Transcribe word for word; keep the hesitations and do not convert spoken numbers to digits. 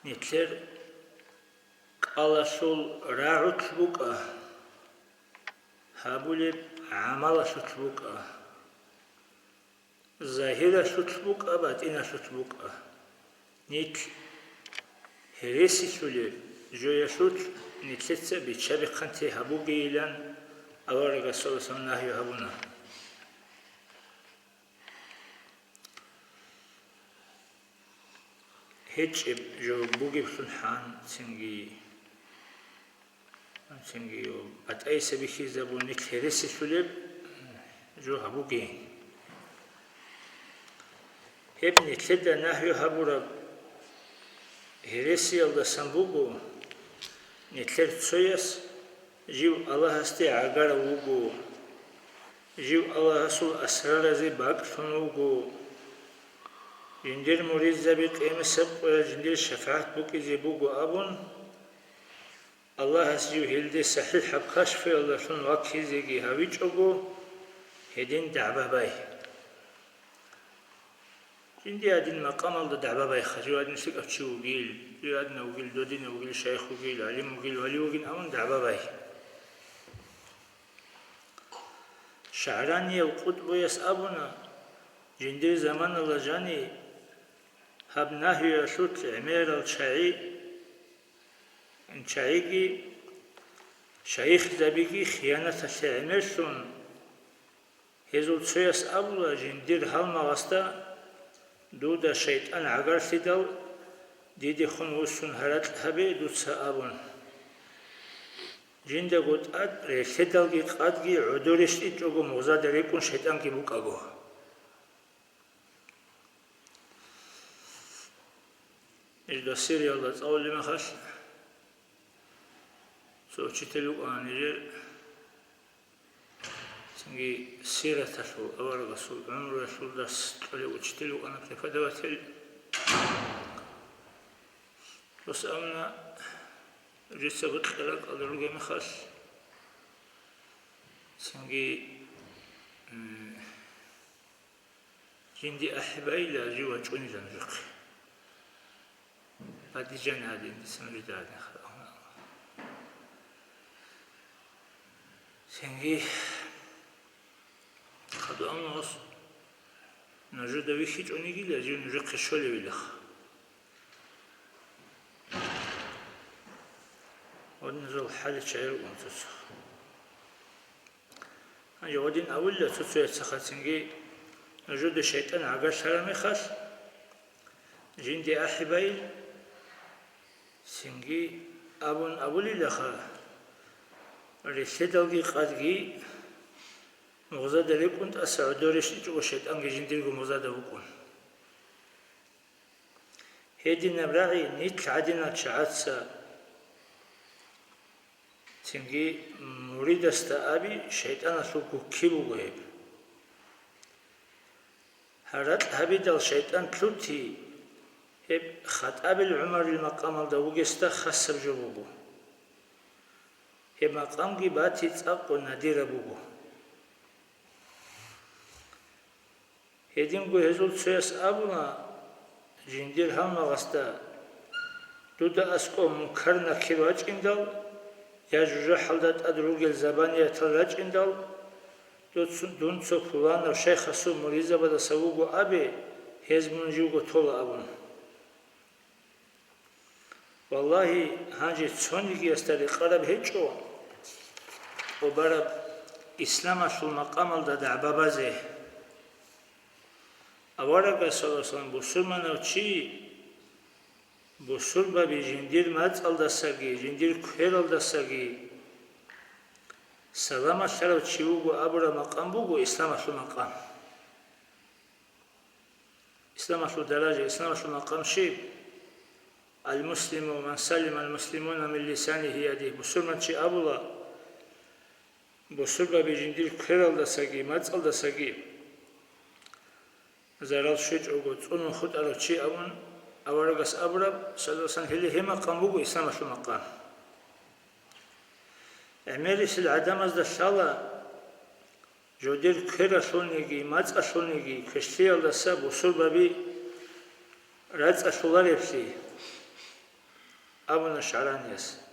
Нилъер кӀалалъул рагӀулъ букӀа, гьабулеб гӀамалалъулъ букӀа. Загьиралъулъ букӀа, батӀиналъулъ букӀа. Нилъ гьересилъулеб жоялъулъ нилъеца бичча-бихъанте гьабугейилан аварагас саллаллагьу гӀалайгьи ва саллам нагью гьабуна. ГьечӀеб жо бугеблъун хӀан, цинги, цинги батӀайса бихьизабун нилъ гьересилъулеб жо гьабуге. Гьеб нилъеда нагью гьабураб гьересиялдасан буго, нилъер цояс жив Аллагьасде гӀагарав вуго, жив Аллагьасул асраразе бакӀлъун вуго, жиндир муридзаби къиямасеб къоялъ жиндир шафагӀат букӀизе буго абун, Аллагьас жив гьелде сахӀихӀаб кашфиялдалъун ваккизеги гьавичӀого, гьедин дагӀба бай. Жиндир гьадин макъамалда дагӀба байха, жив гьадин лъикӀав чи вугил, жив гьадинав вугил, додинав вугил, шайх вугил, гӀалим вугил, вали вугин абун дагӀба бай. ШагӀранияв къутӀбуяс абуна, жиндир заманалда жани гьаб нагьюялъулъ гӀемерал чагӀи, чагӀиги, шайихзабиги хиянаталъе гӀемерлъун, гьезул цояс абула жиндир гьалмагъасда: «Дуда шайтӀан гӀагарлъидал, дидехун вуссун гьаракь гьабе дуца», – абун. Жиндаго тӀад релълъедалги къадги гӀодор рещтӀичӀого мугъзада рекӀун шайтӀанги букӀаго. Гьелда Сириялда цӀалулеб мехалъ, цо учитель вукӀана нижер, цинги сираталъул, аварагасул гӀумруялъул дарс кьолев учитель вукӀана, преподаватель. Дос абуна, жица бокьараб ракӀалда ругеб мехалъ, цинги, м, жинди ахӀи байила жив вачӀунила нужехъе. Бадиджани гьадин, дица нужеда гьадин хадур. Цинги хадур, нужеда вихьичӀонигила жив нужехъе щолевилаха. Гьадиназул хӀаличи гӀергъун цоцах. Гьанже гьадин авулила цо-цояцаха цинги, нужеда шайтӀан гӀагарлъараб мехалъ, жинди ахӀи байил, цинги абун авулилаха, релълъедалги къадги мугъзада рекӀун тӀаса гӀодор рещтӀичӀого шайтӀанги жиндирго мугъзада вукӀун. Гьединаб рагӀи нилъ гӀадинал чагӀаца, цинги муридасда аби, шайтӀаналъул гукки буго гьеб. Гьаракь гьабидал шайтӀан лъути, гьеб ХатӀабил ГӀумарил макъамалда вугесда хасаб жо буго. Гьеб макъамги бати цӀакъго надираб буго. Гьединго гьезул цояс абуна жиндир гьалмагъасда: «Дуда аскӀов мункар-накир вачӀиндал, я жужахӀалда тӀад ругел забаниятал рачӀиндал, дуцун-, дун цо пуланав шайхасул муридзабаздаса вуго абе, гьез мун живго тола», – абун. Валлагьи, гьанже цонигиясда рекъараб гьечӀо тӀубараб исламалъул макъамалда дагӀба базе. Аварагас, саллаллагьу гӀалайгьи ва саллам, бусурманав чи бусурбаби жиндир мацӀалдасаги, жиндир квералдасаги саламалъарав чи вуго абураб макъам буго исламалъул макъам. Исламалъул даража, исламалъул макъам щиб? «Ал-муслиму ман салима ал-муслимуна мин лисанигьи ва ядигьи», бусурман чи абула, бусурбаби жиндир квералдасаги мацӀалдасаги зарал щвечӀого цӀунун хутӀарав чи абун аварагас абураб, саллаллагьу гӀалайгьи ва саллам, гьеле гьеб макъам буго исламалъул макъам. ГӀемерисел гӀадамазда лъала жодер квералъулниги мацӀалъулниги квешлъиялдаса бусурбаби рацӀцӀалъулареблъи. абуна ШагӀранияс.